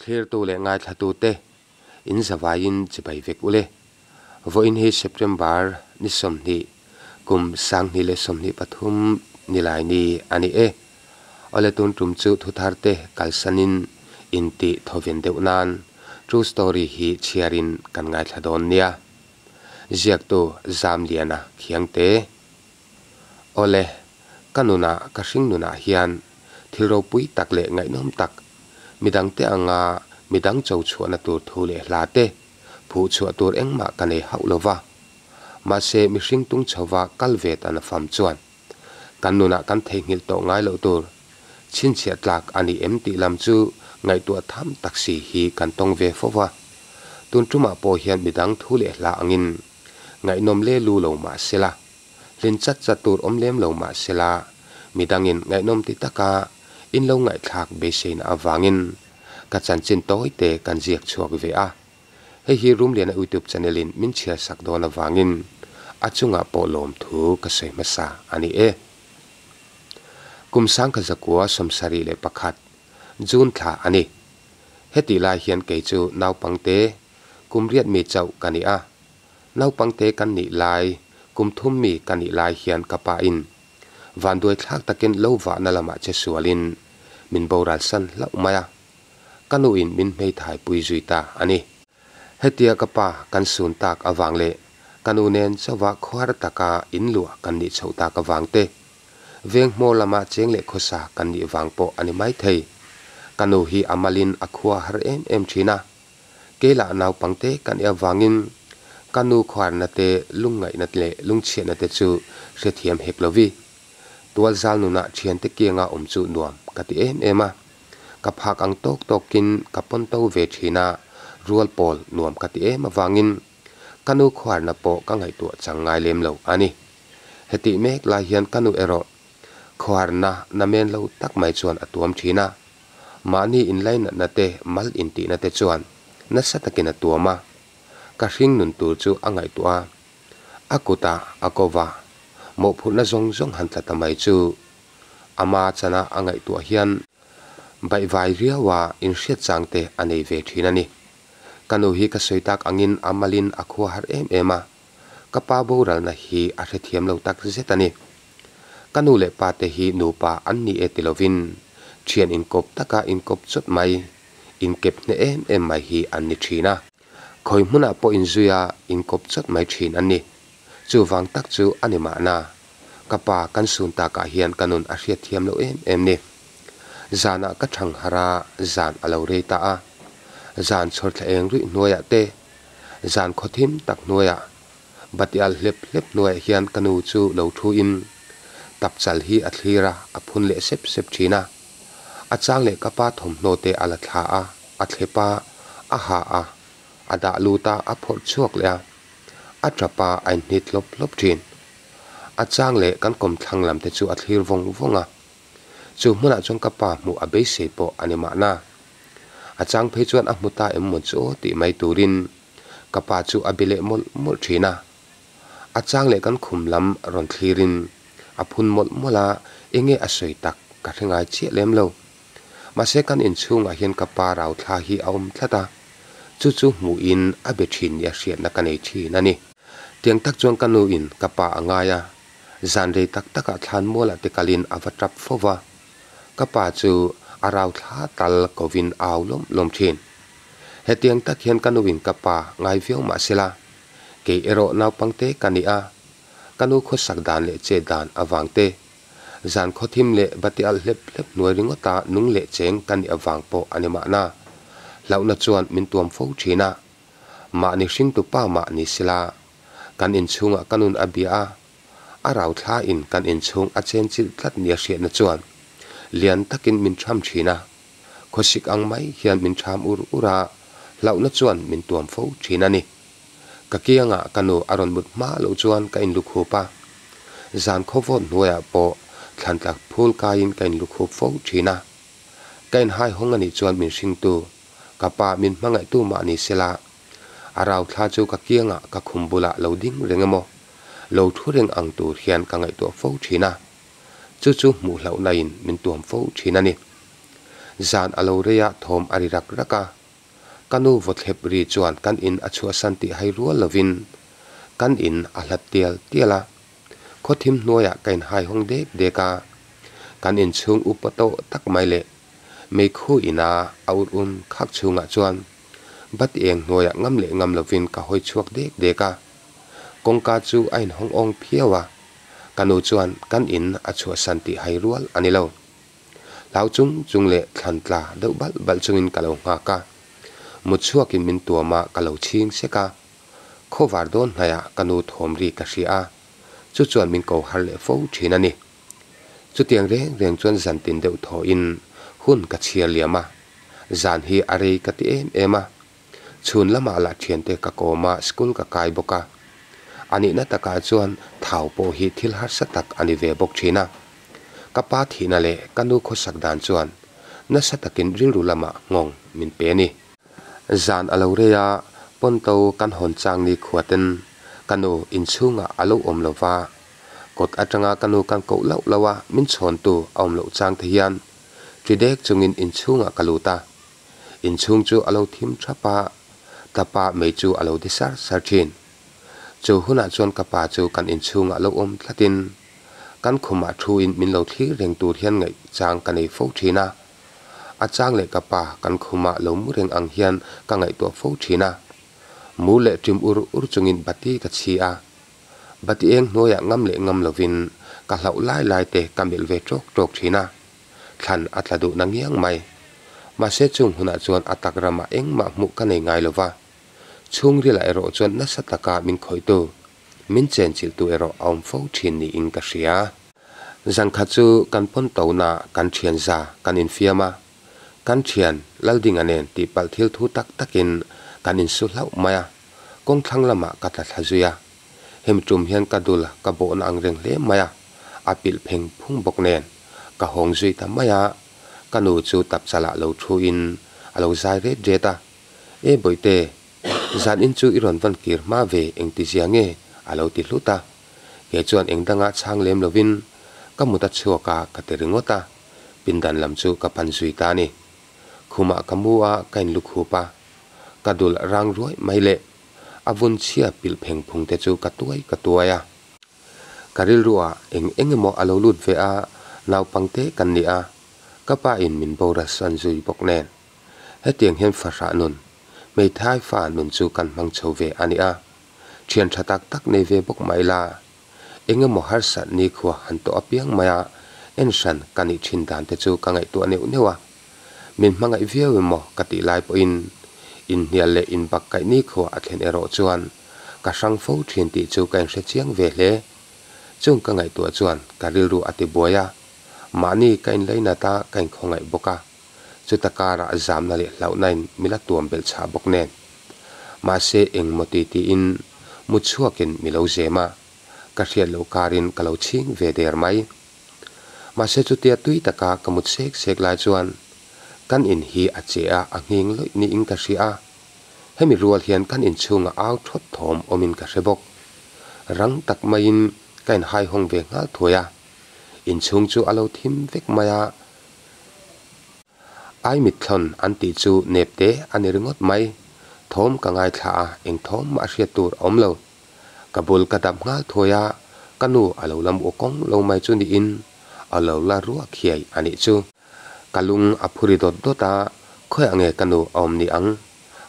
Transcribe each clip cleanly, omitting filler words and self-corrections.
Thlirtu leh ngaithlatute in zavaiin chibai vek ule. Vawiin hi September ni 20 kum 2023 nilai ni a ni e. Awle tun tum chu thuthar te kalsanin intih thawven deuh nan True Story hi chhiarin kan ngaithla dawn nia. Ziaktu Zamliana Khiangte. Awle, ka nunah, ka hring nunah hian thil ropui tak leh ngaihnawm tak, midangte anga midang cho chhuahna tur thu leh hla te phuh chhuah tur engmah ka nei hauh lo va. Mahse, mihring tung chhova kal ve tan a fam chuan kan nunah kan theihnghilh tawh ngai loh tur chhinchhiah tlak a ni em tih lam chu ngaihtuah tham tak si hi kan tawng ve fo va. Tun tumah pawh hian midang thu leh hla angin ngaihnawm le lu lo mah sela, hlin chat chat tur awm lem lo mah sela, midangin ngaihnawm ti taka in lo ngaihthlak beiseina avangin ka chanchin tawi te kan ziak chhuak ve a. Hei hi Rumliana YouTube channel in min chhiar sak dawn avangin a chungah pawh lawmthu ka sawi hmasa a ni e. Kum 1971 June thla a ni. Hetih lai hian kei chu naupangte kum riat mi chauh ka ni a. Naupangte kan nih lai, kum thum mi ka nih lai hian ka pa in vanduai thlak takin lo vahna lamah che sualin min boral san hlauh mai a. Ka nu in min hmeithai pui zui ta a ni. Hetia ka pa kan sun tak avang leh ka nu nen chauha khuar taka in luah kan nih chhoh tak avang te, veng hmawr lama cheng leh khawsa kan nih vang pawh a ni maithei. Ka nu hi a malin a khua har em em thin a. Keilah naupangte kan nih avangin ka nu khuarna te, lungngaihna leh lungchhiatna te chu hrethiam hek lovi. Tualzal nunah thiante kianga awm chu nuam ka ti em em a. Ka phak ang tawk tawkin ka pawn to ve thin a, rual pawl nuam ka ti em avangin ka nu khuarna pawh ka ngaihtuah chang ngai lem lo a ni. Hetih mek lai hian ka nu erawh khuarna namen lo tak mai chuan a tuam thin a. Mahni inlainatna te, mal intihna te chuan nasa takin a tuam a. Ka hring nun tur chu a ngaihtuah a, a kutah a ko va, mawhphurhna zawng zawng han tla ta mai chu ama chana a ngaihtuah hian baihvai riaua inhriat chang te a nei ve thin a ni. Ka nu hi ka sawi tak angin a malin a khua har em em a, ka pa boralna hi a hrethiam lo tak zet a ni. Ka nu leh pa te hi nupa an ni e ti lovin thian inkawp taka inkawp chawt mai, inkep hneh em em mai hi an ni thin a. Khawi hmunah pawh inzuia inkawp chawt mai thin an ni. Chuvang tak chu a ni mahna, ka pa kan sun takah hian ka nun a hriatthiam loh em em ni. Zanah ka thang harh a, zan a lo rei ta a. Zan chhawrthla eng ruih hnuaiah te, zan khawthim tak hnuaiah, bati al hlep hlep hnuaiah hian ka nu chu lo thu in tapchal hi a thlir a, a phun leh sep sep thin a. A chang leh ka pa thawmhnaw te a la thla a, a thlep a, a ha a, a dah lut a, a phawrh chhuak leh a. A tap a, a inhnit hlawp hlawp thin. A chang leh kan kawmthlang lam te chu a thlir vawng vawng a. Chu hmunah chuan ka pa hmuh a beisei pawh a ni mahna. A chang phei chuan a hmu ta em maw chu aw tih mai turin ka pa chu a be leh mawlh mawlh thin a. A chang leh kan khum lam rawn thlirin a phun mawlh mawlh a, enge a sawi tak ka hre ngai chiah lem lo. Mahse kan inchhungah hian ka pa rau thla hi a awm tlat a, chu chu hmuhin a be thin nia hriatna ka nei thin a ni. Tiang tak chuan ka nuin ka pa a ngai a, zan rei tak takah thlan mualah te kalin a va tap fo va, ka pa chu a rau thla tal kovin au lawm lawm thin. Hetiang tak hian ka nuin ka pa ngai viau mah sela, kei erawh naupangte ka ni a, ka nu khawsak dan leh chet dan avang te, Zan khawthim leh bati alh hlep hlep hnuai ringawta nung leh cheng ka nih avang pawh a ni mahna. Hlauhna chuan min tuam fo thin a. Mahni hringtu pa mah ni sela, kan inchhungah ka nun a bia a, a rau thlain kan inchhung a chen chilh tlat nia hriatna chuan lian takin min tham thin a. Khawsik ang mai hian min tham ur ur a, hlauhna chuan min tuam fo thin a ni. Ka kiangah ka nu a rawn mut hma loh chuan ka inlukhup a. Zan khawvawt hnuaiah pawh thlantlak phul kaiin ka inlukhup fo thin a. Ka inhaihawng anih chuan min hringtu, ka pa min hmangaihtu mah ni sela, a rauthla chu ka kiangah ka khum bulah lo ding reng emaw, lo thu reng ang tur hian ka ngaihtuah fo thin a. Chu chu hmuh hlauhnain min tuam fo thin a ni. Zan a lo rei a, thawm a ri rak rak a. Ka nu vawthlep ri chuan kan in a chhuahsan tih hai rual lovin kan in a hlat tial tial a. Khaw thim hnuaiah ka inhai hawng dek dek a, kan inchhung upa tawh tak mai leh meikhu ina a ur un khak chhungah chuan bati eng hnuaiah ngam leh ngam lovin ka hawi chhuak dek dek a. Kawngka chu a inhawng awng phiau a, ka nu chuan kan in a chhuahsan tih hai rual a ni lo. Hlau chung chung leh thlan tla deuh balh balh chungin ka lo nghak a, mut chhuakin min tuam a ka lo chhing sek a. Khawvar dawn hnaihah ka nu thawm ri ka hria a, chu chuan min ko har leh fo thin a ni. Chutiang reng reng chuan zan tin deuh thawhin hun ka chhiar liam a, zan hi a rei ka ti em em a. Chhun lamah lah thiante ka kawm a, school ka kai bawk a. A nihna takah chuan thau pawh hi thil harsa tak a ni ve bawk thin a. Ka pa thihna leh ka nu khawsak dan chuan nasa takin rilru lamah nghawng min pe a ni. Zan a lo rei a, Ponto kan hawn chang ni khuaten ka nu inchhungah a lo awm lo va, kawt atanga ka nu kan koh loh loh a min chhawntu a awm loh chang te hian ṭi dek chungin inchhungah ka lut a. Inchhung chu a lo thim thap a, tapa mei chu a lo di sar sar thin. Chu hunah chuan ka pa chu kan inchhungah lo awm tlatin kan khumah thuin min lo thlir reng tur hian ngaih chang ka nei fo thin a. A chang leh ka pa kan khumah lo mu reng ang hian ka ngaihtuah fo thin a. Mu leh ṭim ur ur chungin bati ka chhi a. Bati eng hnuaiah ngam leh ngam lovin ka hlauh lai lai te ka melh ve ṭawk ṭawk thin a. Thlan a tla duh na ngiang mai. Mahse chung hunah chuan a tak ramah engmah hmuh ka nei ngai lova. Chhungrilah erawh chuan nasa taka min khawihtu, min chenchilhtu erawh a awm fo thin niin ka hria. Zan khat chu kan pawn tona kan thian za kan infiam a, kan thian Laldinga nen tihpalh thil thu tak takin kan insu hlauh mai a, kawng thlang lamah ka tla thla zui a. Hemi tum hian ka dul ka bawhna ang reng hle mai a, a pilh pheng phung bawk nen ka hawng zui ta mai a, ka nu chu tapchalah lo thuin a lo zai ret ret a, E Bawihte, zan in chu i rawn van kir hma ve engtizia nge? a lo ti hlut a. Kei chuan eng danga chhang lem lovin ka mut a chhuak a ka ti ringawt a, pindan lam chu ka pan zui ta a ni. Khumah ka mu a, ka inlukhup a, ka dul rang ruai mai leh a vun chhia pilh pheng phung te chu ka tuai ka tuai a. Ka rilruah eng eng emaw a lo lut ve a, naupangte kan ni a, ka pa in min boral san zui bawk nen. Hetiang hian fahrah nun, hmeithai fa nun chu kan hmang chho ve a ni a. Thian tha tak tak nei ve bawk mah ila, eng emaw harsat nikhua han tawh apiang mai a, en hran ka nih thin dan te chu ka ngaihtuah neuh neuh a. Min hmangaih viau emaw ka tih lai pawhin inhnial leh inbak kaih nikhua a thlen erawh chuan ka hrang fo thin tih chu ka inhre chiang ve hle. Chung ka ngaihtuah chuan ka rilru a ti buai a, mahni ka inlainat a ka inkhawngaih bawk a. Chuta karah zamna leh hlauhnain mi la tuam belh chhah bawk nen. Mahse engmaw ti tiin mu chhuakin mi lo zem a, ka hriat loh karin ka lo chhing ve der mai. Mahse chutia tui taka ka mut sek sek lai chuan kan in hi a che a, a nghing lawih niin ka hria a. Hemi rual hian kan inchhungah au thawt thawm awmin ka hre bawk. Rang tak maiin ka inhaihawng ve nghal thuai a, inchhung chu a lo thim vek mai a, Ai mitthlawn an tih chu nep te a ni ringawt mai. Thawm ka ngaithla a, eng thawm mah hriat tur a awm lo. Ka bul ka dap nghal thuai a, ka nu a lo la mu kawng lo mai chu niin a lo la ruah khiai a nih chu. Ka lung a phuri dawt dawt a, khawiah nge ka nu a awm ni ang?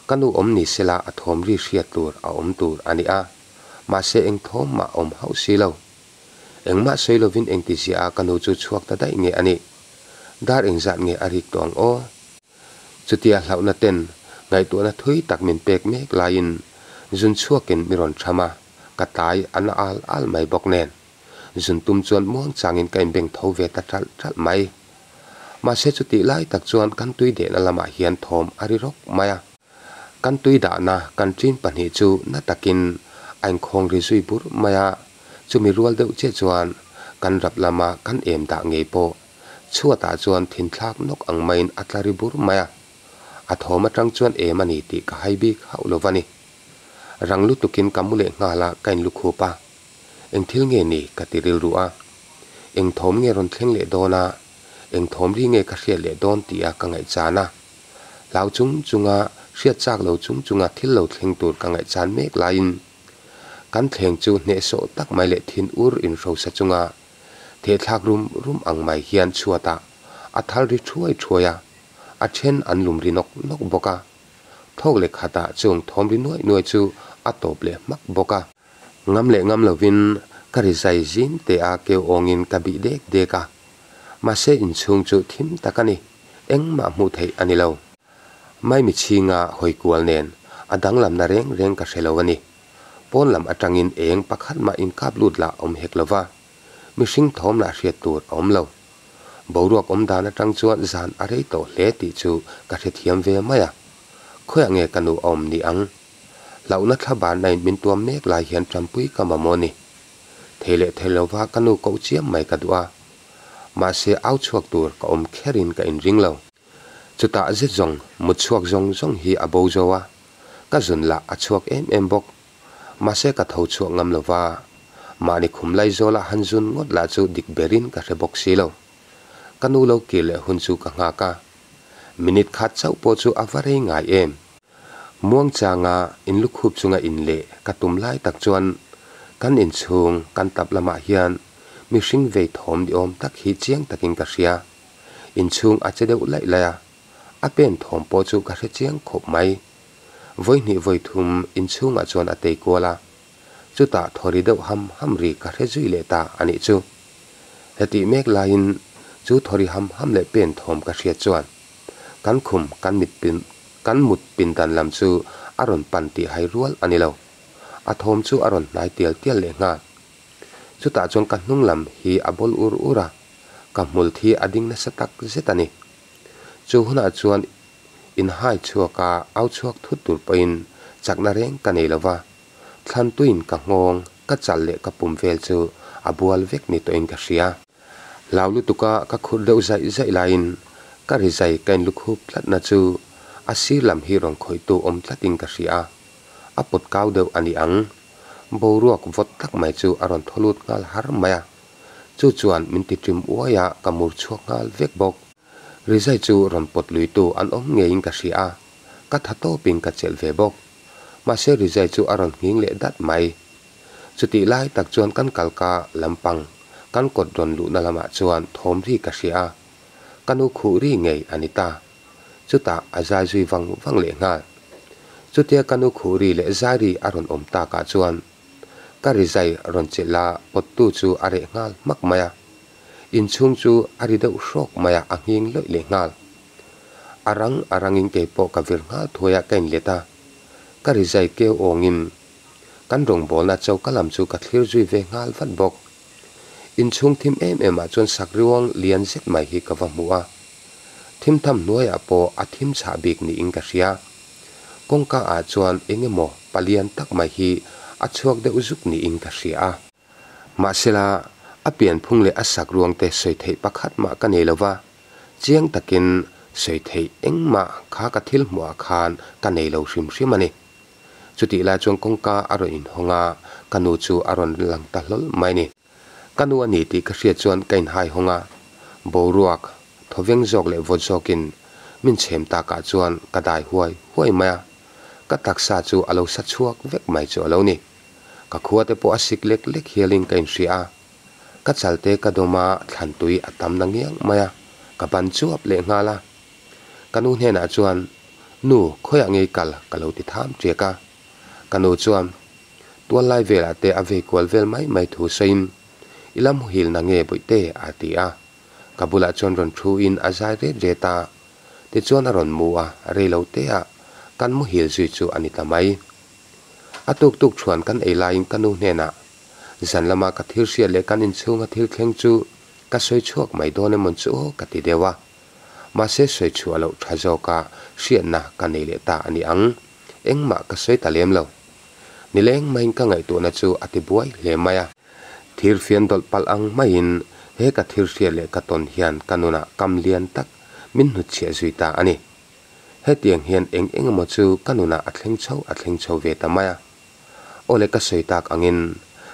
Ka nu awm ni sela a thawm ri hriat tur a awm tur a ni a, mahse eng thawm mah a awm hauh si lo. Engmah sawi lovin engti ziah a ka nu chu chhuak ta daih nge a nih? Dar engzat nge a rik tawh ang aw? Chutia hlauhna ten ngaihtuahna thui tak min pek mek laiin zun chhuakin mi rawn tham a, ka tai a na al al mai bawk nen. Zun tum chuan muang changin ka inbeng tho ve ta ṭalh ṭalh mai. Mahse chutih lai tak chuan kan tui dehna lamah hian thawm a ri rawk mai a. Kan tui dahna kan ṭin pahnih chu na takin a inkhawng ri zui burh mai a, chumi rual deuh chiah chuan kan rap lama kan em dah ngei pawh chhuatah chuan thinthlak nawk ang maiin a tla ri burh mai a, a thawm atang chuan em a ni tih ka hai bik hauh lo va ni. Rang lutukin ka mu leh nghal a, ka inlukhup a, eng thil nge ni ka ti rilru a, eng thawm nge rawn thleng leh dawn a, eng thawm ri nge ka hriat leh dawn tih a ka ngaihchan a. Hlau chung chunga Hriat chak lo chung chunga thil lo thleng tur ka ngaihchan mek laiin kan thleng chu hnehsawh tak mai leh thin ur inhrosa chunga thehthlak rum rum ang mai hian chhuatah a thal ri thuai thuai a, a then an lum ri nawk nawk bawk a. Thawk leh khatah chung thawm ri nuai nuai chu a tawp leh hmak bawk a. Ngam leh ngam lovin ka ri zai zim te a keu awngin ka bih dek dek a. Mahse inchhung chu thim tak a ni, engmah hmuh theih a ni lo. Maimi chhinga hawi kual nen a danglamna reng reng ka hre lo a ni. Pawn lam atangin eng pakhat mah inkap lut lah awm hek lo va, mihring thawm lah hriat tur a awm lo. Boruak awm dan atang chuan zan a rei tawh hle tih chu ka hrethiam ve mai a. Khawiah nge ka nu a awm ni ang? Hlauhna thlabarna in min tuam mek lai hian tanpui ka mamawh ni. Thei leh thei lova ka nu koh chiam mai ka duh a. Mahse au chhuak tur ka awm kherin ka inring lo. Chutah zet zawng mut chhuak zawng zawng hi a bo zo a, ka zun lah a chhuak em em bawk. Mahse ka tho chhuak ngam lo va, mahni khum lai zawla han zun ngawt lah chu dik berin ka hre bawk si lo. Ka nu lo kir leh hun chu ka nghak a, minute khat chauh pawh chu a va rei ngai em. Muangchanga inlukhup chunga in leh ka tum lai tak chuan kan inchhung kan tap lamah hian mihring vei thawm ni awm tak hi chiang takin ka hria. Inchhung a che deuh laih laih a, a pen thawm pawh chu ka hre chiang khawp mai. Vawi hnih vawi thum inchhungah chuan a tei kual a, chutah thaw ri deuh ham ham ri ka hre zui leh ta a nih chu. Hetih mek laiin chu thaw ri ham ham leh pen thawm ka hriat chuan kan khum kan mit pin kan mut pindan lam chu a rawn pan tih hai rual a ni lo. A thawm chu a rawn hnai tial tial leh nghal. Chutah chuan ka hnung lam hi a bawl ur ur a. Ka hmul thi a ding nasa tak zet a ni. Chu hunah chuan inhai chhuak a au chhuak thut tur pawhin chakna reng ka nei lo va, thlantuin ka nghawng, ka chal leh ka pum vel chu a bual vek ni tawhin ka hria. Hlau lutuka ka khurh deuh zaih zaih laiin ka rizai ka inlukhup tlatna chu a sir lam hi rawn khawihtu awm tlatin ka hria a, a pawt kau deuh a ni ang. Boruak vawt tak mai chu a rawn thaw lut nghal har mai a. Chu chuan min ti ṭim uai a, ka mur chhuak nghal vek bawk. Rizai chu rawn pawt luitu an awm ngeiin ka hria a, ka tha tawpin ka chelh ve bawk. Mahse Rizai chu a rawn nghing leh dat mai. Chutih lai tak chuan kan kalka lampang, kan kawt rawn luhna lamah chuan thawm ri ka hria a, ka nu khuh ri ngei a ni ta. Chutah a zai zui vang vang leh nghal. Chutia ka nu khuh ri leh zai ri a rawn awm takah chuan Ka rizai rawn chelh a, pawttu chu a reh nghal hmak mai a. Inchhung chu a ri deuh hrawk mai a, a nghing lawih leh nghal. A rang a rangin kei pawh ka vir nghal thuai a, ka inlet a. Ka rizai keu awngin kan rawngbawlna choka lam chu ka thlir zui ve nghal vat bawk. Inchhung thim em em ah chuan sakriuang lian zet mai hi ka va hmu a. Thim tham hnuaiah pawh a thim chhah bik niin ka hria. Kawngka ah chuan eng emaw palian tak mai hi a chhuak deuh zuk niin ka hria a. Mahsela, a pianphung leh a sak ruang te sawi theih pakhat mah ka nei lova, chiang takin sawi theih engmah kha ka thil hmuh ah khan ka nei lo hrim hrim a ni. Chutih lai chuan kawngka a rawn inhawng a, ka nu chu a rawn lang ta hlawl mai a ni. Ka nu a ni tih ka hriat chuan ka inhai hawng a, boruak thawveng zawk leh vawt zawkin min chhem takah chuan ka dai huai huai mai a, ka taksa chu a lo sa chhuak vek mai chu a lo ni. Ka khua te pawh a sik lek lek hialin ka inhria a, ka chal te ka dawm a, thlan tui a tam na ngiang mai a, ka ban chuap leh nghal a. Ka nu hnenah chuan, Nu, khawiah ngei kal? ka lo ti tham ṭiak a. Ka nu chuan, Tual lai velah te a vei kual vel mai mai thu sawiin, I la muhil na nge bawihte? a ti a. Ka bulah chuan rawn thu in a zai ret ret a. Tichuan a rawn mu a, rei lo te ah kan muhil zui chu a ni ta mai. A tuk tuk thuan kan ei laiin ka nu hnenah, Zan lama ka thil hriat leh kan inchhunga thil thleng chu ka sawi chhuak mai dawn emawn chu aw ka ti deuh a. Mahse sawi chhuah loh tha zawka hriatna ka nei leh ta a ni ang. Engmah ka sawi ta lem lo. Nileng maiin ka ngaihtuahna chu a ti buai hle mai a. Thir fian dawlh palh ang maiin he ka thir hriat leh ka tawn hian ka nunah kam lian tak min hnutchhiah zui ta a ni. Hetiang hian eng eng emaw chu ka nunah a thleng chho a thleng chho ve ta mai a. Aw le ka sawi tak angin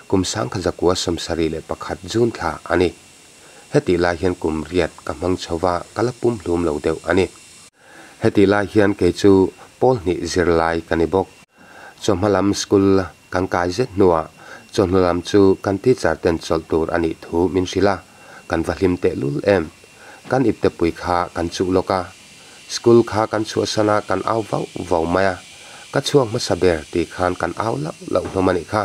kum sangkha zakua 71 June thla a ni. Hetih lai hian kum riat ka hmang chho va ka la pum hlum lo deuh a ni. Hetih lai hian kei chu Pawl hnih zirlai ka ni bawk. Chawhma lam school kan kai zet hnuah chawhnu lam chu kan teacher ten chawlh tur a nih thu min hrilh a, kan va hlim tehlul em. Kan iptepui kha kan chuh lawk a, school kha kan chhuahsan a kan au vauh vauh mai a, ka chhuak hmasa ber tih khan kan au lauh lauh hlawm a nih kha.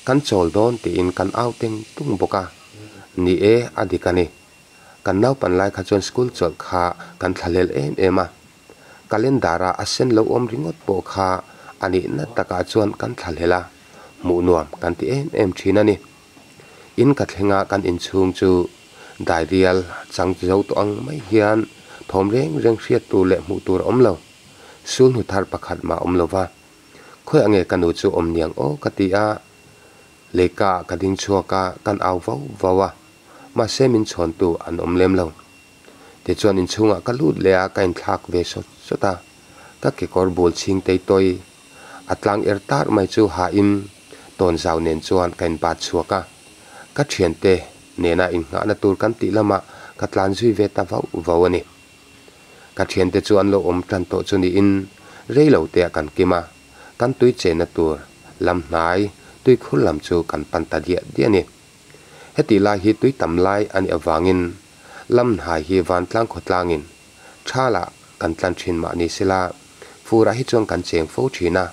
Kan chawl dawn tiin kan au teng tung bawk a. Ni e, a dik a ni. Kan naupan lai kha chuan school chawlh kha kan thlahlel em em a. Calendar-a a sen lo awm ringawt pawh kha a nihna takah chuan kan thlahlel a, hmuh nuam kan ti em em thin a ni. In ka thlenga kan inchhung chu dairial chang zo tawh ang mai hian thawm reng reng hriat tur leh hmuh tur a awm lo. Sulhnu thar pakhat mah a awm lo va. Khawiah nge ka nu chu awm niang aw ka ti a, leika ah ka ding chhuak a, kan au vau vau a, mahse min chhawntu an awm lem lo. Tichuan inchhungah ka lut leh a, ka inthlak ve sawt sawt a, ka kekawr bul chhing tei tawi a tlang er tar mai chu hain tawn zau nen chuan ka inbat chhuak a, ka thiante nena innghahna tur kan tih lamah ka tlan zui ve ta vauh vauh a ni. Ka thiante chu an lo awm tan tawh chu niin rei lo te ah kan kim a, kan tui chenna tur lam hnai tuikhur lam chu kan pan ta diah diah a ni. Hetih lai hi tui tam lai a nih avangin lam hnai hi vantlang khawtlangin thalah kan tlan thin mah ni sela furah hi chuan kan cheng fo thin a.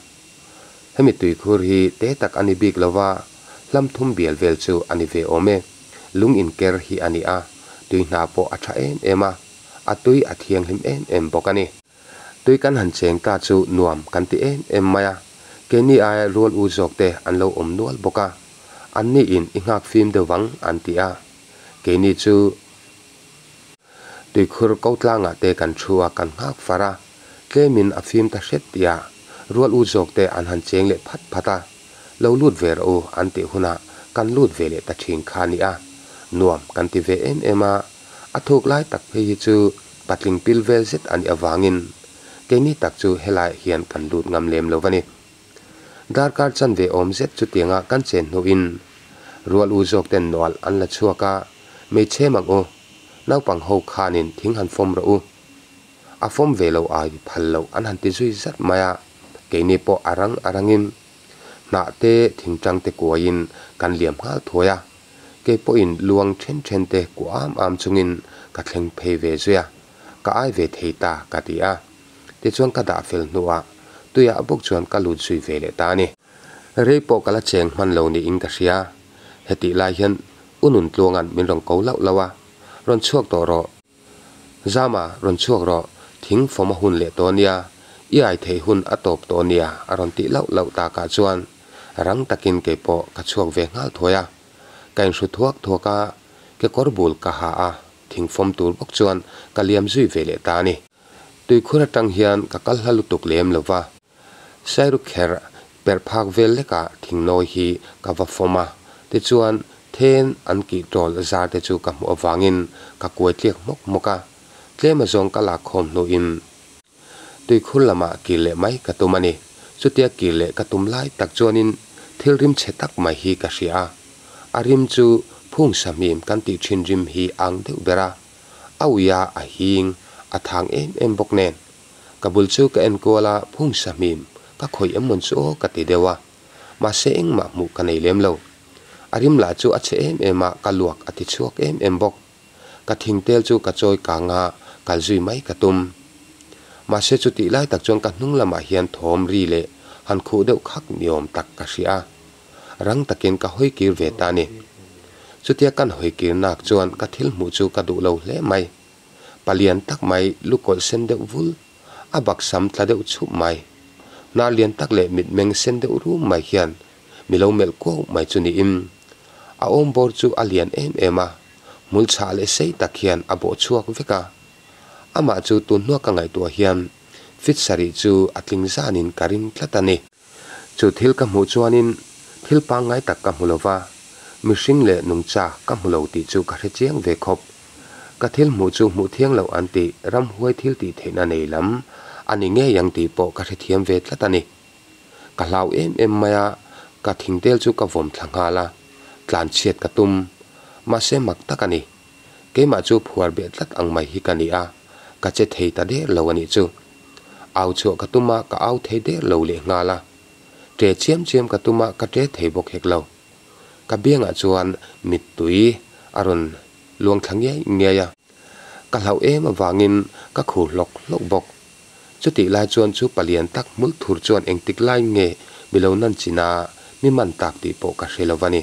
Hemi tuikhur hi te tak a ni bik lova, hlam thum bial vel chu a ni ve awm e. Lung inker hi a ni a, tui hna pawh a tha em em a, a tui a thianghlim em em bawk a ni. Tui kan han cheng ta chu nuam kan ti em em mai a, keini aia rual u zawk te an lo awm nual bawk a, anni in i nghak fim deuh vang an ti a, keini chu tuikhur ko tlangah te kan thu a kan nghak far a, tlemin a fim ta hret tih ah rual u zawk te an han cheng leh phat phat a, lo lut ve rawh u an tih hunah kan lut ve leh ta thin kha a ni a, nuam kan ti ve em em a. A thuk lai tak phei hi chu patling pil vel zet a nih avangin keini tak chu helaiah hian kan lut ngam lem lo a ni. Darkar chanve awm zet chutianga kan chen hnuin rual u zawk ten nawlh an la chhuak a, Hmeichhe mang u, naupang ho khanin thing han fawm rawh u. A fawm ve lo ai phal loh an han ti zui zat mai a, keini pawh a rang a rangin hnah te thingtang te kuaiin kan liam nghal thuai a. Kei pawhin luang then then te kuah am am chungin ka thleng phei ve zui a, ka ai ve thei ta ka ti a. Tichuan ka dah fel hnuah tuiah bawk chuan ka lut zui ve leh ta a ni. Rei pawh ka la cheng hman lo niin ka hria. Hetih lai hian U Nuntluanga'n min rawn ko lauh lauh a, Rawn chhuak tawh rawh. Zama, rawn chhuak rawh, thing fawm a hun leh tawh nia, i ai theih hun a tawp tawh nia a rawn tih lauh lauh takah chuan rang takin kei pawh ka chhuak ve nghal thuai a. Ka inhru thuak thuak a, kekawr bul ka ha a, thing fawm tur bawk chuan ka liam zui ve leh ta a ni. Tuikhur atang hian ka kal hla lutuk lem lo va. Sairukher perh phak vel lekah thingnawi hi ka va fawm a, tichuan then an kih tawl zar te chu ka hmuh avangin ka kuai tliak hmawk hmawk a, tlem azawng ka lak khawm hnuin tuikhur lamah kir leh mai ka tum a ni. Chutia kir leh ka tum lai tak chuanin thil rim chhe tak mai hi ka hria a, a rim chu phung sahmim kan tih thin rim hi ang deuh ber a, a uia a hing a thang em em bawk nen. Ka bul chu ka en kual a, phung sahmim, ka khawih em mawn chu aw ka ti deuh a. Mahse engmah hmuh ka nei lem lo. A rim lah chu a chhe em em a, ka luak a ti chhuak em em bawk. Ka thingtel chu ka chawi kang a, kal zui mai ka tum. Mahse chutih lai tak chuan ka hnung lamah hian thawm ri leh han khuh deuh khak ni awm tak ka hria a. Rang takin ka hawi kir ve ta a ni. Chutia kan hawi kir nak chuan ka thil hmuh chu ka duh lo hle mai. Palian tak mai lu kawlh sen deuh vul, a bak sam tla deuh chhup mai. Hnar lian tak leh mitmeng sen deuh rum mai hian mi lo melh kuau mai chu niin a awm bawr chu a lian em em a, hmul chhah leh sei tak hian a bawh chhuak vek a. Amah chu tun hnuah ka ngaihtuah hian fit sarih chu a tling zanin ka ring tlat a ni. Chu thil ka hmuh chuanin thil pangngai tak ka hmu lo va, mihring leh nungcha ka hmu lo tih chu ka hre chiang ve khawp. Ka thil hmuh chu hmuh thiang loh an tih ramhuai thil tih theihna nei lam a ni ngei ang tih pawh ka hrethiam ve tlat a ni. Ka hlau em em mai a, ka thingtel chu ka vawm thla nghal a, tlan chhiat ka tum. Mahse mak tak a ni. Keimah chu phuar beh tlat ang mai hi ka ni a, ka che thei ta der lo a nih chu. Au chhuah ka tum a, ka au thei der lo leh nghal a. Ṭe chiam chiam ka tum a, ka ṭe thei bawk hek lo. Ka biangah chuan mittui a rawn luang thla ngiai ngiai a. Ka hlauh em avangin ka khur hlawk hlawk bawk. Chutih lai chuan chu palian tak hmul thur chuan engtik lai nge mi lo nan chin a, mi man tak tih pawh ka hre lo va ni.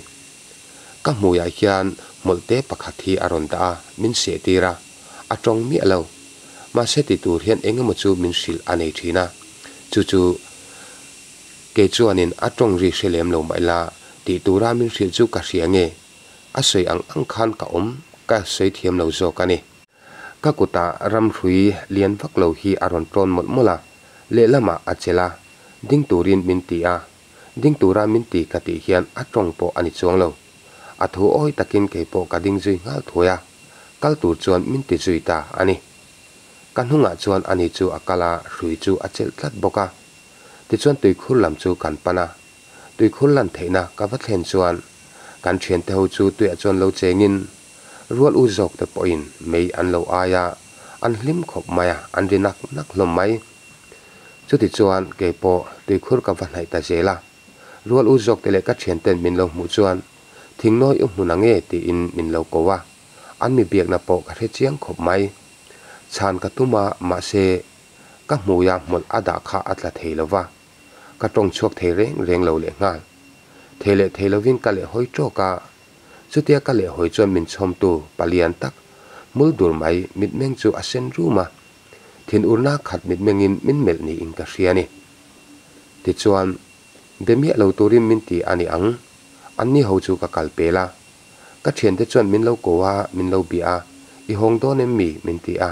Ka hmuiah hian hmawlhte pakhat hi a rawn dah a, min sehtir a, a tawng miah lo. Mahse ti tur hian eng emaw chu min hrilh a nei thin a, chu chu kei chuanin a tawng ri hre lem lo mah ila tih tura min hrilh chu ka hria nge, a sawi ang ang khan ka awm ka sawi thiam lo zawk a ni. Ka kutah ramhrui lian vak lo hi a rawn tlawn mawlh mawlh a, lehlamah a chelh a, ding turin min ti a, ding tura min ti ka tih hian a tawng pawh a ni chuang lo. A thu awi takin kei pawh ka ding zui nghal thuai a, kal tur chuan min ti zui ta a ni. Ka hnungah chuan ani chu a kal a, hrui chu a chelh tlat bawk a. Tichuan tuikhur lam chu kan pan a, tuikhur lan theihna ka va thlen chuan kan thiante ho chu tuiah chuan lo chengin rual u zawk te pawhin mei an lo ai a, an hlim khawp mai a, an ri nak nak hlawm mai. Chutichuan keipawh tuikhur ka va hnaih ta zel a. Rual u zawk te leh ka thianten min lo hmuh chuan thingnawi u hmun ang e tiin min lo ko a, an mi biakna pawh ka hre chiang khawp mai. Chhan ka tum a, mahse ka hmuia hmawlh a dah kha a tla thei lo va, ka tawng chhuak thei reng reng lo leh nghal. Thei leh thei lovin ka leh hawi tawk a, chutia ka leh hawi chuan min chhawmtu palian tak hmul dur mai mitmeng chu a sen rum a, thinurna khat mitmengin min melh niin ka hria a ni. Tichuan, be miah lo turin min ti a ni ang, anni ho chu ka kal pel a. Ka thiante chuan min lo ko a, min lo bia a, I hawng dawn em mi? min ti a.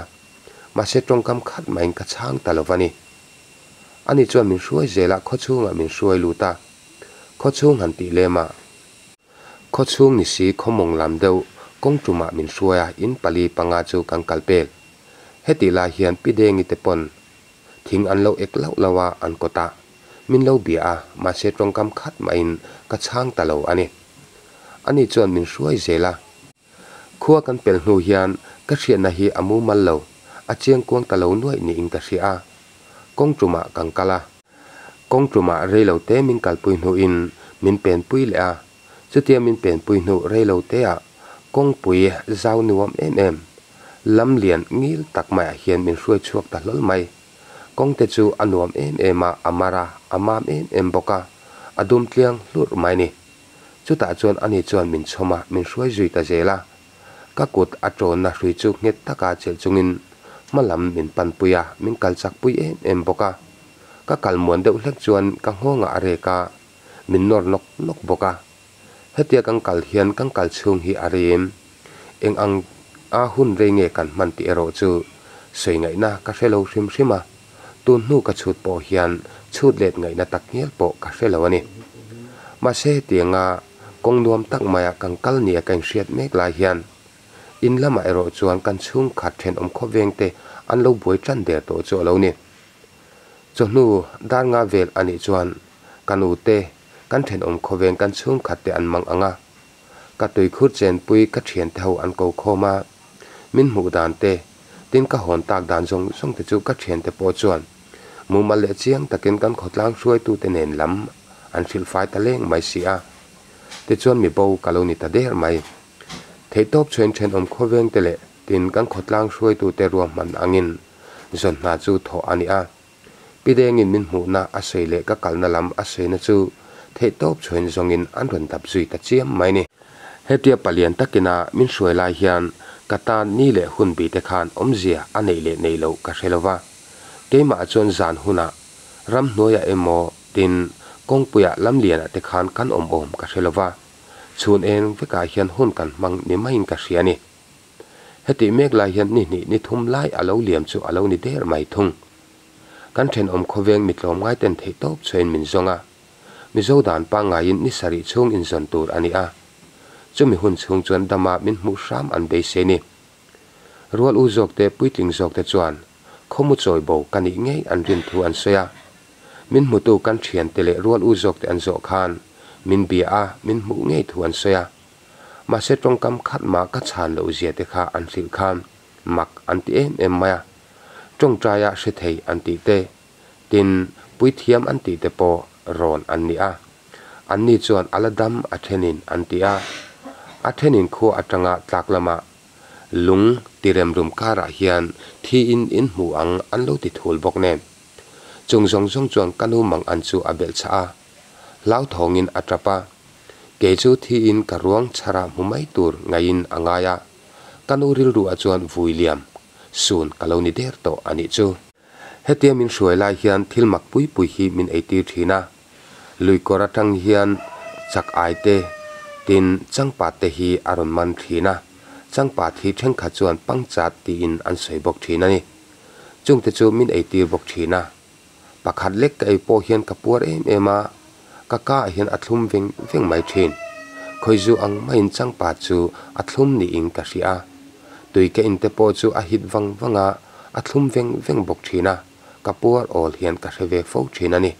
Mahse tawngkam khat mahin ka chhang ta lo va ni. Ani chuan min hruai zel a, khawchhungah min hruai lut a. Khawchhung han tih lem a. Khawchhung ni si khawmawng lam deuh kawng tumah min hruai a, in pali panga chu kan kal pel. Hetih lai hian Pi Dengi te pawn Thing an lo ek lauh lauh a, an kawt a. Min lo bia a, mahse tawngkam khat mahin ka chhang ta lo a ni. Ani chuan min hruai zel a. Khua kan pel hnu hian ka hriatna hi a mumal lo, a chiangkuang ta lo nuaih niin ka hria a. Kawng tumah kan kal a. Kawng tumah rei lo te min kalpui hnuin min penpui leh a. Chutia min penpui hnu rei lo teah kawngpui zau nuam em em, lam lian ngil tak maiah hian min hruai chhuak ta hlawl mai. Kawngte chu a nuam em em a, a mar a, a mam em em bawk a, a dum tliang hlurh mai ni. Chutah chuan ani chuan min chhawm a, min hruai zui ta zel a. Ka kut a tawnna hrui chu nghet taka chelh chungin hma lam min panpui a, min kal chakpui em em bawk a. Ka kal muan deuh hlek chuan ka nghawngah a rek a, min nawr nawk nawk bawk a. Hetia kan kal hian kan kal chhung hi a rem. Eng ang a hun rei nge kan hman tih erawh chu sawi ngaihna ka hre lo hrim hrim a, tun hnu ka chhut pawh hian chhut let ngaihna tak ngial pawh ka hre lo a ni. Mahse hetianga kawng nuam tak maia kan kal nia ka inhriat mek lai hian in lamah erawh chuan kan chhungkhat thenawm khawveng te an lo buai tan der tawh chu a lo ni. Chawhnu dar nga vel a nih chuan ka nu te, kan thenawm khawveng kan chhungkhat te an mang ang a. Ka tuikhur chenpui ka thiante ho an ko khawm a, min hmuh dan te, tin ka hawn tak dan zawng zawng te chu ka thiante pawh chuan mumal leh chiang takin kan khawtlang hruaitute nen lam an hrilh fai ta leng mai si a. Tichuan mi bo ka lo ni ta der mai. Theihtawp chhuain thenawm khawveng te leh tin kan khawtlang hruaitute ruahman angin zawn hna chu thawh a ni a. Pi Dengin min hmuhna a sawi leh ka kalna lam a sawina chu theihtawp chhuain zawngin an rawn dap zui ta chiam mai ni. Hetia palian takina min hruai lai hian ka tan ni leh hun bi te khan awmzia a neih leh neih loh ka hre lova. Keimah chuan zan hunah ramhnuaiah emaw tin kawngpuiah lamlianah te khan kan awm awm ka hre lova. Chhun eng vekah hian hun kan hmang ni maiin ka hria ni. Hetih mek lai hian ni hnih ni thum lai a lo liam chu a lo ni der mai thung. Kan thenawm khawveng mi tlawmngai ten theih tawp chhuain min zawng a. Mizo dan pangngaiin ni sarih chhung inzawn tur a ni a. Chumi hun chhung chuan dama min hmuh hram an beisei ni. Rual u zawk te puitling zawk te chuan khawmu chawi bo ka nih ngei an rin thu an sawi a. Min hmutu kan thiante leh rual u zawk te an zawh khan min bia a, min hmuh ngei thu an sawi a. Mahse tawngkam khat mah ka chhan loh zia te kha an hrilh khan mak an ti em em mai a. Tawngtaia hre thei an tih te, Tin, puithiam an tihte pawh rawn an ni a. Anni chuan a la dam a thenin an ti a. A thenin khua atanga tlak lamah lung tiremrum karah hian thiin in hmu ang an lo ti thul bawk nen. Chung zawng zawng chuan ka nu mang an chu a belh chah a. Hlauthawngin a tap a. Kei chu thiin ka ruang chhara hmu mai tur ngaiin a ngai a. Ka nu rilruah chuan vui liam sun ka lo ni der tawh a nih chu. Hetia min hruai lai hian thil mak pui pui hi min eitir thin a. Lui kawr atang hian chak ai te, tin changpat te hi a rawn man thin a. Changpat hi thenkhat chuan pangchat tiin an sawi bawk thin a ni. Chungte chu min eitir bawk thin a. Pakhat lek ka ei pawh hian ka puar em em a, ka ka ah hian a thlum veng veng mai thin. Khawizu ang maiin changpat chu a thlum niin ka hria a. Tui ka inte pawh chu a hit vang vang a, a thlum veng veng bawk thin a, ka puar awl hian ka hre ve fo thin a ni.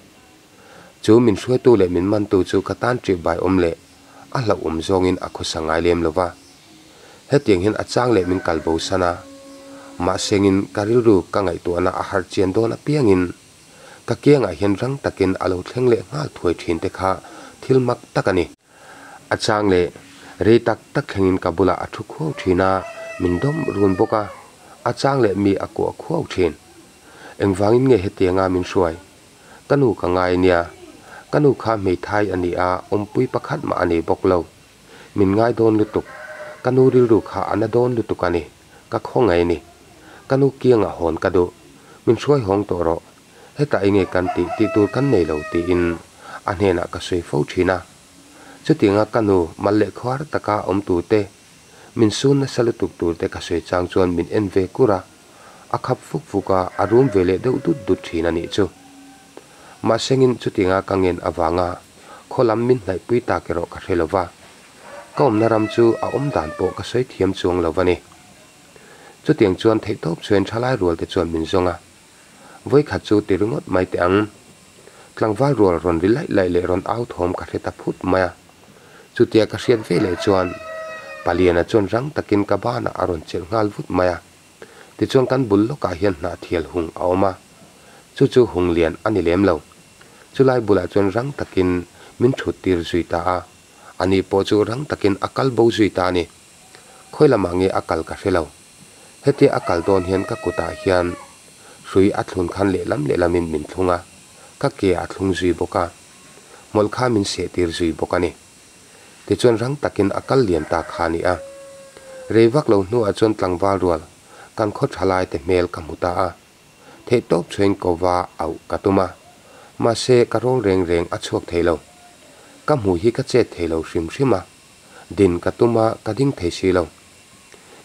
Chu min hruaitu leh min mantu chu ka tan ṭih bai awm leh a hlauhawm zawngin a khawsa ngai lem lo va. Hetiang hian a chang leh min kal bo san a, mahsengin ka rilru ka ngaihtuahna a harh chian dawn apiangin ka kiangah hian rang takin a lo thleng leh nghal thuai thin te kha thil mak tak a ni. A chang leh rei tak tak thlengin ka bulah a thu khuau thin a, min dawm run bawk a, a chang leh mi a kuah khuau thin. Engvangin nge hetianga min hruai? Ka nu ka ngai nia. Ka nu kha hmeithai a ni a, awmpui pakhat mah a nei bawk lo. Min ngai dawn lutuk. Ka nu rilru kha a na dawn lutuk a ni. Ka khaw ngei ni. Ka nu kiangah hawn ka duh. Min hruai hawng tawh rawh. Hetah enge kan tih tih tur kan nei lo tiin a hnenah ka sawi fo thin a. Chutianga ka nu mal leh khuar taka awm turte, min sun nasa lutuk turte ka sawi chang chuan min en ve kur a. A khap fuk fuk a, a rum ve leh deuh dut dut thin a nih chu. Mahsengin chutianga ka ngen avanga khaw lam min hnaihpui tak erawh ka hre lo va, ka awmna ram chu a awm dan pawh ka sawi thiam chuang lo va ni. Chutiang chuan theihtawp chhuain thalai rual te chuan min zawng a, vawikhat chu ti ringawt mai teh ang. Tlangval rual rawn ri laih laih leh rawn au thawm ka hre ta phut mai a. Chutia ka hriat ve leh chuan Paliana chuan rang takin ka banah a rawn chelh nghal vut mai a. Tichuan kan bul lawkah hian hnahthial hung a awm a, chu chu hung lian a ni lem lo. Chulai bulah chuan rang takin min thut tir zui ta a, ani pawh chu rang takin a kal bo zui ta a ni. Khawi lamah nge a kal ka hre lo. Hetia a kal dawn hian ka kutah hian hrui a thlun khan lehlam lehlamin min thlung a, ka ke a thlung zui bawk a, hmawlh kha min seh tir zui bawk a ni. Tichuan rang takin a kal lian ta kha a ni a. Rei vak lo hnuah chuan tlangval rual kan khaw tha lai te hmel ka hmu ta a. Theihtawp chhuain ko va auh ka tum a. Mahse ka rawl reng reng a chhuak thei lo. Ka hmu hi ka chet thei lo hrim hrim a. Din ka tum a, ka ding thei si lo.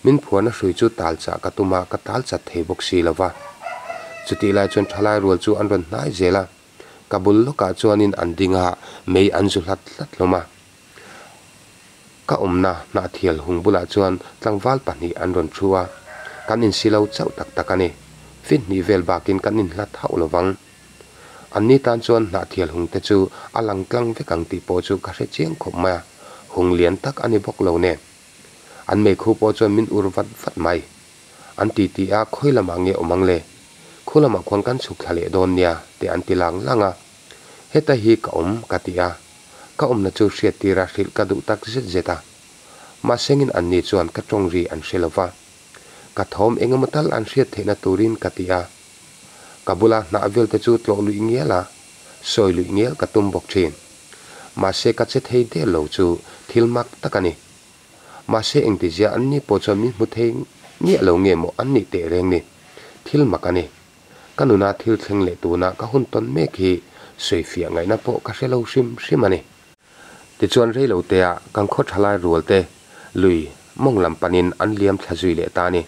Min phuarna hrui chu tal chah ka tum a, ka tal chat thei bawk si lo va. Chutih lai chuan thalai rual chu an rawn hnai zel a. Ka bul lawkah chuanin an ding a, mei an zu hlat hlat hlawm a. Ka awmna hnahthial hung bulah chuan tlangval pahnih an rawn thu a, kan insi lo chauh tak tak a ni. Fit hnih vel bakin kan inhlat hauh lo vang. Anni tan chuan hnahthial hung te chu a lang tlang vek ang tih pawh chu ka hre chiang khawp mai a, hung lian tak a ni bawk lo nen. An meikhu pawh chuan min ur vat vat mai. An ti ti a, khawi lamah nge awm ang le? Khu lamah khuan kan chhuk thla leh dawn nia, te an ti lang lang a. Heta hi ka awm, ka ti a. Ka awmna chu hriat tira hrilh ka duh tak zet zet a. Mahsengin anni chuan ka tawng ri an hre lo va. Ka thawm eng emaw tal an hriat theihna turin ka ti a. Ka bula hnah vel te chu tlawh luih ngial a, sawi luih ngial ka tum bawk thin. Mahse ka che thei der lo chu thil mak tak a ni. Mahse engtizia an ni pawh chuan min hmu thei miah lo nge maw an nih teh reng ni. Thil mak a ni. Ka nuna thil thleng leh tuna ka hun tawn mek hi sawifiah ngaihna pawh ka hre lo hrim hrim a ni. Tichuan rei lo tea kan khaw thalai rual te lui mawng lam panin an liam thla zui leh ta a ni.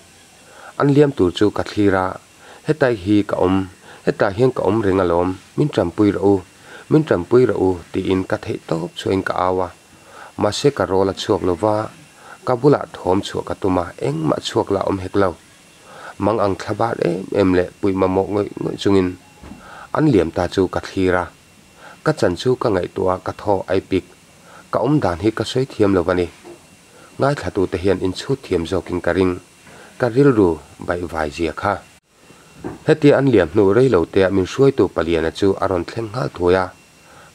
An liam tur chu ka thlir a, hetai hi ka awm, hetah hian ka awm reng alawm, min tanpui rawh u, min tanpui rawh u tiin ka theih tawp chhuahin ka au a. Mahse ka rawl a chhuak lo va, ka bulah thawm chhuah ka tum a, engmah chhuak lah awm hek lo. Mang ang thla bar em em leh puih mamawh ngawih ngawih chungin an liam ta chu ka thlir a. Ka chan chu ka ngaihtuah a, ka thaw ai pik. Ka awm dan hi ka sawi thiam lo va ni. Ngaithlatute hian inchhut thiam zawkin ka ring. Ka rilru baihvai zia kha. Hetia an liam hnu rei lo te ah min hruaitu paliana chu a rawn thleng nghal thuai a,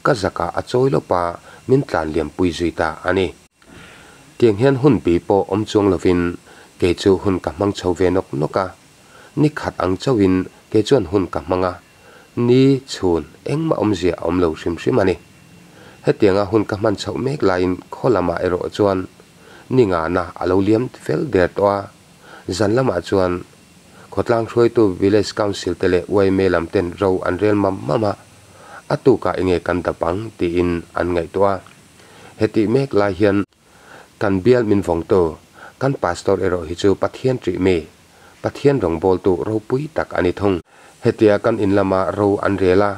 ka zakah a chawi lawp a, min tlan liam pui zui ta a ni. Tiang hian hun bi pawh awm chuang lovin kei chu hun ka hmang chho ve nawk nawk a, ni khat ang chauhin kei chuan hun ka hmang a, ni, chhun, engmah awmzia a awm lo hrim hrim a ni. Hetianga hun ka hman chhoh mek laiin khaw lamah erawh chuan ni ngana a lo liam fel der tawh a, zan lamah chuan khawtlang hruaitu Village Council te leh yma lam ten ro an rel mam mam a, a tukah enge kan dap ang tiin an ngaihtuah a. Hetih mek lai hian kan bial min vawngtu kan Pastor erawh hi chu Pathian ṭih mi, Pathian rawngbawltu ropui tak a ni thung. Hetia kan in lama ro an rel a,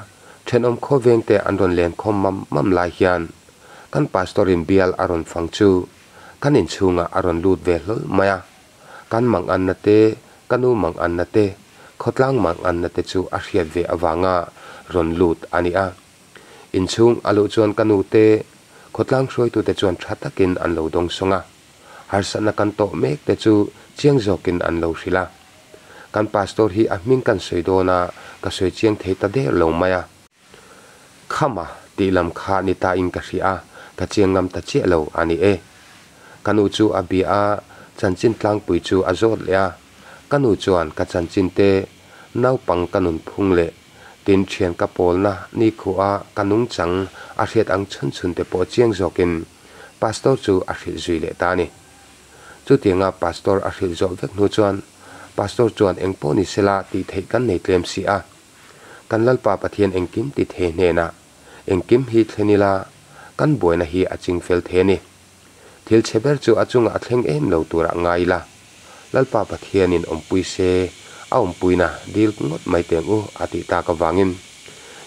ṭhenawm khawveng te an rawn len khawm mam mam lai hian kan Pastor in bial a rawn fang chu kan inchhungah a rawn lut ve hlawl mai a. Kan manganna te, ka nu manganna te, khawtlang manganna te chu a hriat ve avanga rawn lut a ni a. Inchhung a luh chuan ka nu te, khawtlang hruaitute chuan tha takin an lo dawng sawng a. Harsatna kan tawh mek te chu chiang zawkin an lo hrilh a. Kan pastor hi a hming kan sawi dawn a, ka sawi chiang thei ta der lo mai a. Khama tih lam kha ni ta in ka hria a, ka chiang ngam ta chiah lo a ni e. Ka nu chu a bia a, chanchin tlangpui chu a zawt leh a. Ka nu chuan ka chanchin te, naupang ka nunphung leh tin thian ka pawlna nikhua ka nungchang a hriat ang chhun chhun te pawh chiang zawkin Pastor chu a hrilh zui leh ta a ni. Chutianga Pastor a hrilh zawh vek hnu chuan Pastor chuan engpawh ni sela tih theih kan nei tlem si a. Kan Lalpa Pathian engkim ti thei hnenah engkim hi thlen ila kan buaina hi a ching fel thei a ni. Thil chhe ber chu a chungah a thleng em lo turah ngai ila. Lalpa Pathianin awmpui se, a awmpuina dil ngawt mai teng u a tih tak avangin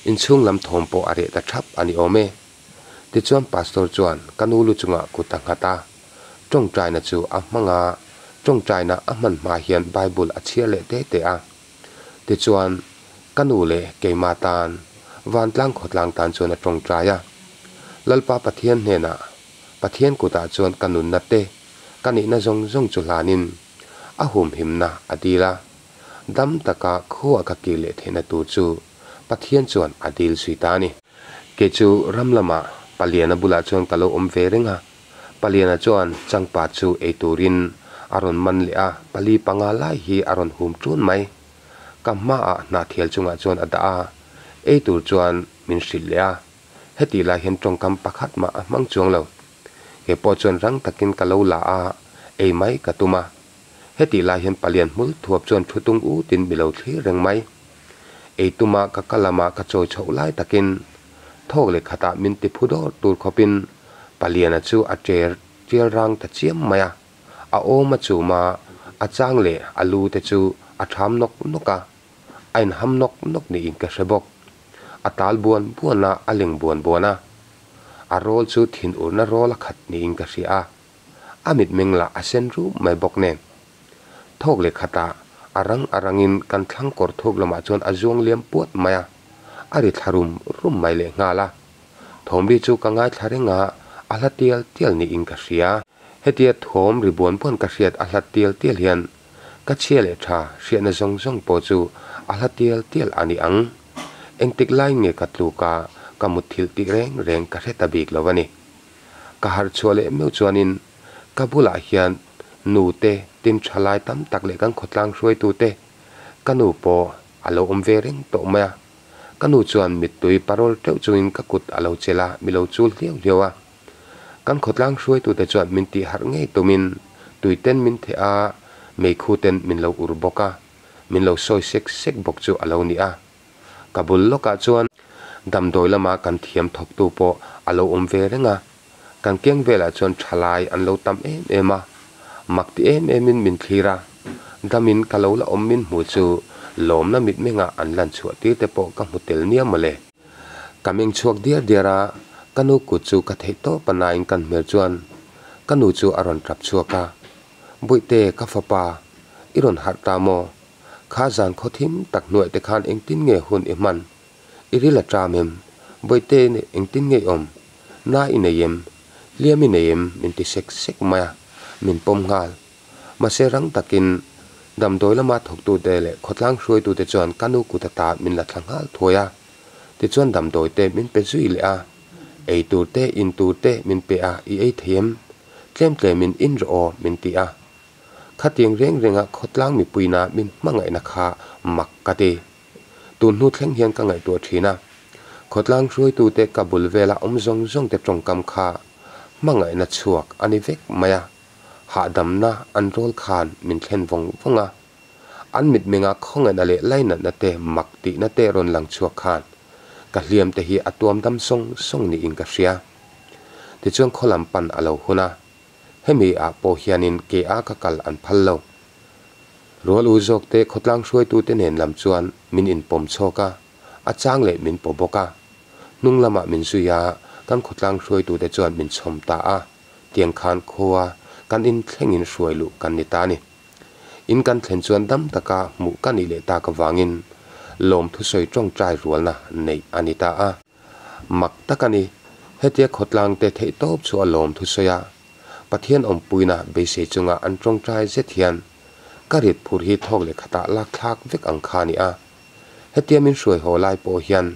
inchhung lam thawm pawh a reh ta thap a ni awm e. Tichuan Pastor chuan ka nu lu chungah kut a nghat a, tawngtaina chu a hmang a, tawngtaina a hman hma hian Bible a chhiar leh te te a. Tichuan ka nu leh keimah tan vantlang khawtlang tan chuan a tawngtai a. Lalpa Pathian hnenah Pathian kutah chuan ka nunna te, ka nihna zawng zawng chu hlanin a humhimna a dil a. Dam taka khua ka kir leh theihna tur chu Pathian chuan a dil zui ta a ni. Kei chu ram lamah Paliana bulah chuan ka lo awm ve reng a. Paliana chuan changpa chu ei turin a rawn man leh a, pali panga lai hi a rawn hum ṭun mai. Ka hmaah hnahthial chungah chuan a dah a, ei tur chuan min hrilh leh a. Hetih lai hian tawngkam pakhat mah a hmang chuang lo. Kei pawh chuan rang takin ka lo la a, ei mai ka tum a. Hetih lai hian palian hmul thuap chuan thu tung utin mi lo thlir reng mai. Ei tuma ka ka lama ka chawi chhoh lai takin thawk leh khatah min ti phu dawr tur khawpin paliana chu a ṭer tial rang ta chiam mai a. A awm a chum a, a chang leh a lu te chu a ṭham nawk nawk a. A inham nawk nawk niin ka hre bawk. A tal buan buan a, a leng buan buan a. A rawl chu thinurna rawl a khat niin ka hria a. A mitmeng lah a sen rup mai bawk nen. Thawk leh khatah a rang a rangin kan thlang kawr thuk lamah chuan a zuang liam puat mai a, a ri thla rum rum mai lehnghal a. Thawm ri chu ka ngaithla reng a, a hla tial tial niin ka hria. Hetia thawm ri buan buan ka hriat a hlat tial tial hian ka chhia leh tha hriatna zawng zawng pawh chu a hla tial tial a ni ang. Engtik lai nge ka tluk a, ka mutthilh tih reng reng ka hre ta bik lo a ni. Ka harh chhuah leh meuh chuanin ka bulah hian nu te, tin tha lai tam tak leh kan khawtlang hruaitu te, ka nu pawh a lo awm ve reng tawh mai a. Ka nu chuan mittui parawl teuh chungin ka kut a lo chelh a, mi lo chul hliau hliau a. Kan khawtlang hruaitute chuan min tih harh ngei tumin tuiten min theh a, meikhu ten min lo ur bawk a, min lo sawi sek sek bawk chu a lo ni a. Ka bul lawkah chuan damdawi lama kan thiam thawktu pawh a lo awm ve reng a, kan keng velah chuan thalai an lo tam em em a, mak ti em emin min thlir a, damin ka lo la awm min hmu chu lawmna mitmengah an lan chhuah tir te pawh ka hmu tel nia mawle. Ka meng chhuak diar diar a, ka nu kut chu ka theih tawp a nain kan hmel chuan ka nu chu a rawn tap chhuak a, Bawihte ka fapa, i rawn harh ta maw? Kha zan khaw thim tak hnuaih te khan engtin nge hun i hman? I ril a ṭam em? Bawihte engtin nge i awm? Na i nei em? Hliam i nei em? Min ti sek sek mai a, min pawm nghal. Mahse rang takin Damdawi lama thawktute leh khawtlang hruaitute chuan ka nu kut ata min la thla nghal thuai a, tichuan damdawi te min pe zui leh a, ei tur te in tur te min pe a, i ei thei em? Tlem tlemin in rawh aw min ti a. Khatiang reng renga khawtlang mipuina min hmangaihna kha mak ka ti. Tun hnu thleng hian ka ngaihtuah thin a, khawtlang hruaitute ka bul vela awm zawng zawngte tawngkam kha hmangaihna chhuak a ni vek mai a, hahdamna an rawl khan min thlen vawng vawng a. An mitmenga khawngaihna leh lainatna te mak tihna te rawn lang chhuak khan ka hliam te hi a tuam dam sawng sawng niin ka hria. Tichuan khaw lam pan a lo hun a, hemi ah pawh hianin ke a ka kal an phal lo. Rual u zawk te khawtlang hruaitu te nen lam chuan min inpawm chhawk a, a chang leh min paw bawk a. Hnung lamah min zui a, kan khawtlang hruaitu te chuan min chhawm ta a, tiang khan khua kan in thlengin hruai luh kan ni ta a ni. In kan thlen chuan dam taka hmuh ka nih leh tak avangin lawm thusawi tawngtai rualna neih a ni ta a. Mak tak a ni, hetia khawtlang te theih tawp chu a lawm thusawi a, Pathian awmpuina beisei chunga an tawngtai zet hian ka rit phur hi thawk leh khatah lak thlak vek ang kha a ni a. Hetia min hruai haw lai pawh hian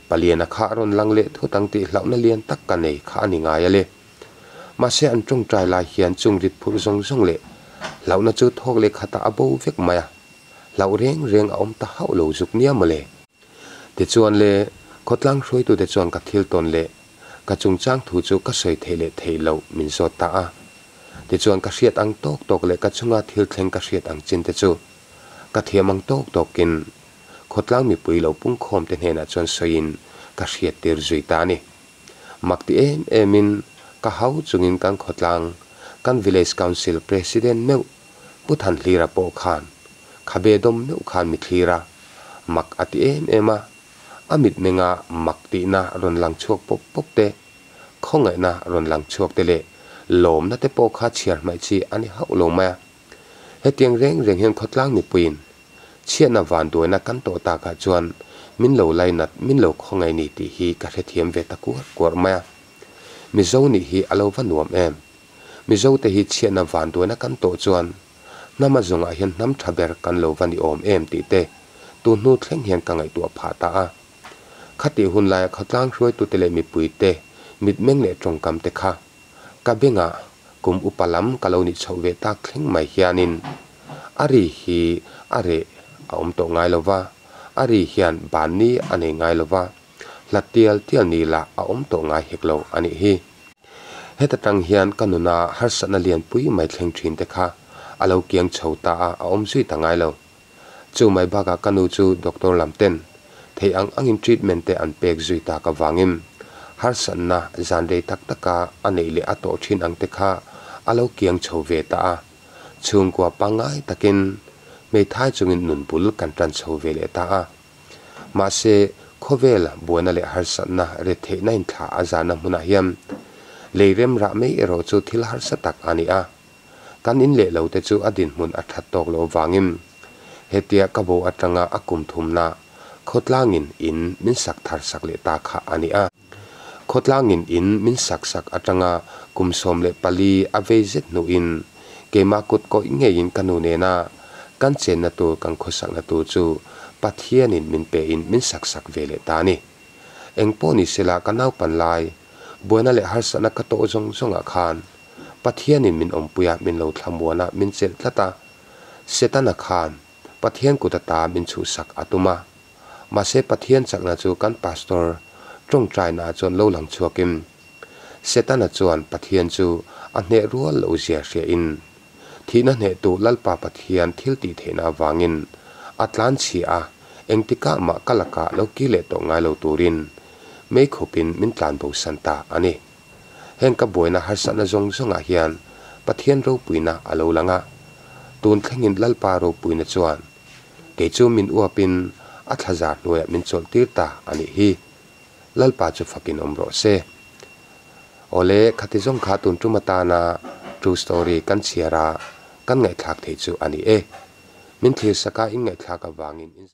Paliana kha a rawn lang leh thut ang tih hlauhna lian tak ka nei kha a ni ngai a le. Mahse an tawngtai lai hian chung rit phurh zawng zawng leh hlauhna chu thawk leh khatah a bo vek mai a, hlauh reng reng a awm ta hauh lo zuk nia mawle. Tichuan le, khawtlang hruaitute chuan ka thil tawn leh ka chungchang thu chu ka sawi theih leh theih loh min zawt ta a. Tichuan ka hriat ang tawk tawk leh ka chunga thil thleng ka hriat ang chin te chu ka thiam ang tawk tawkin khawtlang mipui lo pungkhawm te hnenah chuan sawiin ka hriat tir zui ta a ni. Mak ti em emin ka hau chungin kan khawtlang, kan Village Council President meuh Pu Thanhlira pawh khan khabe dawm meuh khan mi thlir a, mak a ti em em a, a mitmenga mak tihna rawn lang chhuak pawp pawp te, khawngaihna rawn lang chhuak te leh lawmna te pawh kha chhiar hmaih chi a ni hauh lo mai a. Hetiang reng reng hian khawtlang mipuiin chhiatna vanduaina kan tawh takah chuan min lo lainat, min lo khawngaih ni tih hi ka hrethiam ve ta kuar kuar mai a. Mizo nih hi a lo va nuam em? Mizote hi chhiatna vanduaina kan tawh chuan hnam a zawngah hian hnam tha ber kan lo va ni awm em tih te tun hnu thleng hian ka ngaihtuah phah ta a. Khatih hun laia khawtlang hruaitute leh mipuite mitmeng leh tawngkam te kha ka bengah kum upa lam ka lo nih chhoh ve tak thleng mai hianin a ri hi a reh a awm tawh ngai lo va, a ri hian ban ni a nei ngai lo va, hlat tial tial ni lah a awm tawh ngai hek lo a nih hi. Heta tang hian ka nuna harsatna lianpui mai thleng thin te kha a lo kiang chho ta a, a awm zui ta ngai lo. Chu mai bakah ka nu chu doctor lam ten theih ang angin treatment te an pek zui tak avangin harsatna zan rei tak taka a neih leh a tawh thin ang te kha a lo kiang chho ve ta a, chhungkua pangngai takin hmeithai chungin nun bul kan tan chho ve leh ta a. Mahse, khawvel buaina leh harsatna retheihna inthlah a zahna hmunah hian lei rem rah mai erawh chu thil harsa tak a ni a. Kan in leh lo te chu a dinhmun a that tawk loh avangin hetia ka bo atanga a kum thumna khawtlangin in min sak thar sak leh ta kha a ni a. Khawtlangin in min sak sak atanga kum 14 a vei zet hnuin keimah kut kawih ngeiin ka nu nena kan chenna tur kan khawsakna tur chu Pathianin min pein min sak sak ve leh ta a ni. Engpawh ni sela ka naupan lai buaina leh harsatna ka tawh zawng zawngah khan Pathianin min awmpui a, min lo thlamuan a, min chelh tlat a. Setana khan Pathian kut ata min chhuhsak a tum a. Mahse Pathian chakna chu kan pastor tawngtainaah chuan lo lang chhuakin Setana chuan Pathian chu a hneh rual loh zia hriain thihna hnehtu Lalpa Pathian thil tih theihna avangin a tlanchhia a, engtikah mah ka lakah lo kir leh tawh ngai lo turin meikhawpin min tlanbosan ta a ni. Heng ka buaina harsatna zawng zawngah hian Pathian ropuina a lo lang a, tun thlengin Lalpa ropuina chuan kei chu min uapin a thlazar hnuaiah min chawlhtir ta a nih hi. Lalpa chu fakin awm rawh se. Awle, khati zawng kha tun tum atana true story kan chhiar a, kan ngaihthlak thei chu a ni e. Min thlir saka in ngaihthlak avangin in.